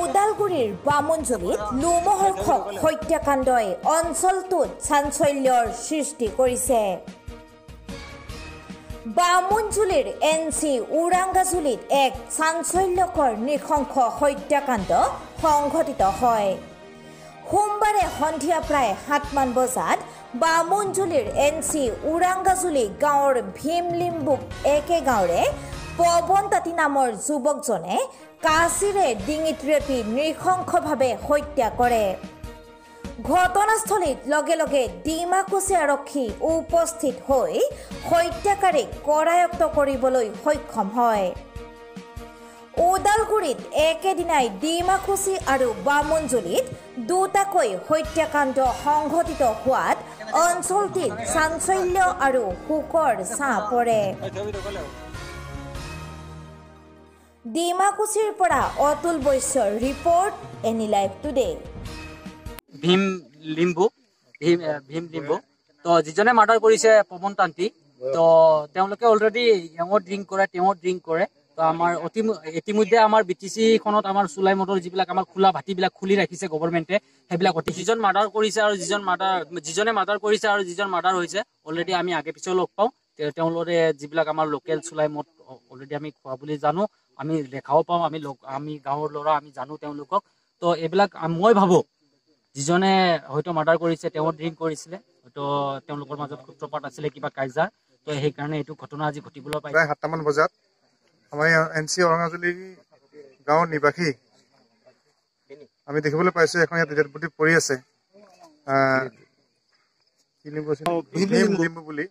ওদালগুৰিৰ বামুণজুলিত লোমহৰ্ষক হত্যাকাণ্ডই অঞ্চলটোত চাঞ্চল্যৰ সৃষ্টি কৰিছে। বামুণজুলিৰ এন চি ওৰাংগাজুলিত এক চাঞ্চল্যকৰ নৃশংস হত্যাকাণ্ড সংঘটিত হয়। সোমবাৰে সন্ধিয়া প্ৰায় 7মান বজাত বামুণজুলিৰ এন চি ওৰাংগাজুলি গাঁৱৰ ভীমলিম্বুক একে গাঁৱৰে পৱন তাঁতী নামৰ যুৱকজনে কাঁচিৰে ডিঙিত ৰেপি নৃশংসভাৱে হত্যা কৰে। ঘটনাস্থলীত লগে লগে ডিমাকুচি আৰক্ষী উপস্থিত হৈ হত্যাকাৰীক কৰায়ত্ব কৰিবলৈ সক্ষম হয়। ওদালগুৰিত একেদিনাই ডিমাকুচি আৰু বামুণজুলিত দুটাকৈ হত্যাকাণ্ড সংঘটিত হোৱাত অঞ্চলটিত চাঞ্চল্য আৰু শোকৰ ছাঁ পৰে। ডিমাকুচিৰ পৰা অতুল বৈশ্যৰ ৰিপৰ্ট, এনি লাইভ টুডে। ভীম লিম্বু, ভীম লিম্বু তো যিজনে মাৰ্ডাৰ কৰিছে পৱন তান্তি, তো তেওঁলোকে অলৰেডি এওঁ ড্ৰিংক কৰে, তেওঁ ড্ৰিংক কৰে। তো আমাৰ ইতিমধ্যে আমাৰ বি টি চি খনত আমাৰ চুলাই মদৰ যিবিলাক আমাৰ খোলা ভাটিবিলাক খুলি ৰাখিছে গভৰ্ণমেণ্টে, সেইবিলাক অতি যিজন মাৰ্ডাৰ কৰিছে আৰু যিজনে মাৰ্ডাৰ কৰিছে আৰু যিজন মাৰ্ডাৰ হৈছে অলৰেডি আমি আগে পিছেও লগ পাওঁ। তেওঁলোকে যিবিলাক আমাৰ লোকেল চুলাই মদ অলৰেডি আমি খোৱা বুলি জানো, আমি দেখাও পাওঁ, আমি গাঁৱৰ ল'ৰা, আমি জানো তেওঁলোকক। তো এইবিলাক মই ভাবোঁ যিজনে হয়তো মাৰ্ডাৰ কৰিছে তেওঁ ড্ৰিংক কৰিছিলে, হয়তো তেওঁলোকৰ মাজত সূত্ৰপাত আছিলে কিবা কাজিয়াৰ, তো সেইকাৰণে এইটো ঘটনা আজি ঘটিবলৈ পাইছে। প্ৰায় 7টামান বজাত আমাৰ এন চি ওৰাংগাজুলি গাঁৱৰ নিবাসী আমি দেখিবলৈ পাইছোঁ এখন ইয়াত ডেড বডি পৰি আছে, ভীম লিম্বু বুলি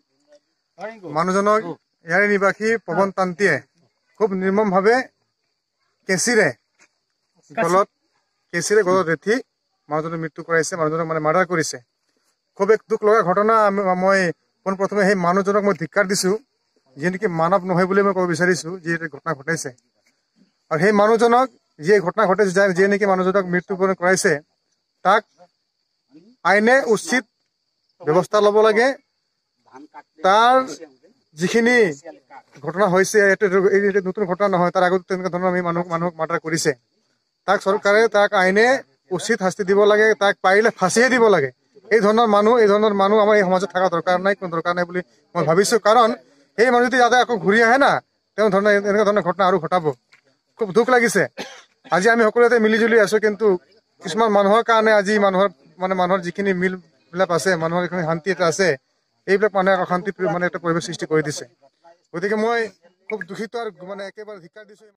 মানুহজনক ইয়াৰে নিবাসী পৱন তান্তিয়ে খুব নিৰ্মমভাৱে কেঁচিৰে গলত ৰেঠি মানুহজনৰ মৃত্যু কৰাইছে, মানুহজনক মানে মাৰ্ডাৰ কৰিছে। খুব এক দুখ লগা ঘটনা। মই পোনপ্ৰথমে সেই মানুহজনক মই ধিক্কাৰ দিছোঁ, যিয়ে নেকি মানৱ নহয় বুলি মই ক'ব বিচাৰিছোঁ, যি এইটো ঘটনা ঘটাইছে। আৰু সেই মানুহজনক যিয়ে ঘটনা ঘটাইছে, যিয়ে নেকি মানুহজনক মৃত্যুবৰণ কৰাইছে, তাক আইনে উচিত ব্যৱস্থা ল'ব লাগে। তাৰ যিখিনি ঘটনা হৈছে, এইটো নতুন ঘটনা নহয়, তাৰ আগত তেনেকুৱা ধৰণৰ আমি মানুহক মাৰ্ডাৰ কৰিছে। তাক চৰকাৰে, তাক আইনে উচিত শাস্তি দিব লাগে, তাক পাৰিলে ফাঁচিয়ে দিব লাগে। এই ধৰণৰ মানুহ আমাৰ এই সমাজত থকা দৰকাৰ নাই, কোনো দৰকাৰ নাই বুলি মই ভাবিছোঁ। কাৰণ সেই মানুহ যদি ইয়াতে আকৌ ঘূৰি আহে না, তেওঁ ধৰণৰ এনেকুৱা ধৰণৰ ঘটনা আৰু ঘটাব। খুব দুখ লাগিছে। আজি আমি সকলোতে মিলিজুলি আছোঁ, কিন্তু কিছুমান মানুহৰ কাৰণে আজি মানুহৰ যিখিনি মিলবিলাক আছে, মানুহৰ যিখিনি শান্তি এটা আছে, এইবিলাক মানুহে অশান্তি মানে এটা পৰিৱেশ সৃষ্টি কৰি দিছে। গতিকে মই খুব দুখিত আৰু মানে একেবাৰে ধিক্কাৰ দিছোঁ।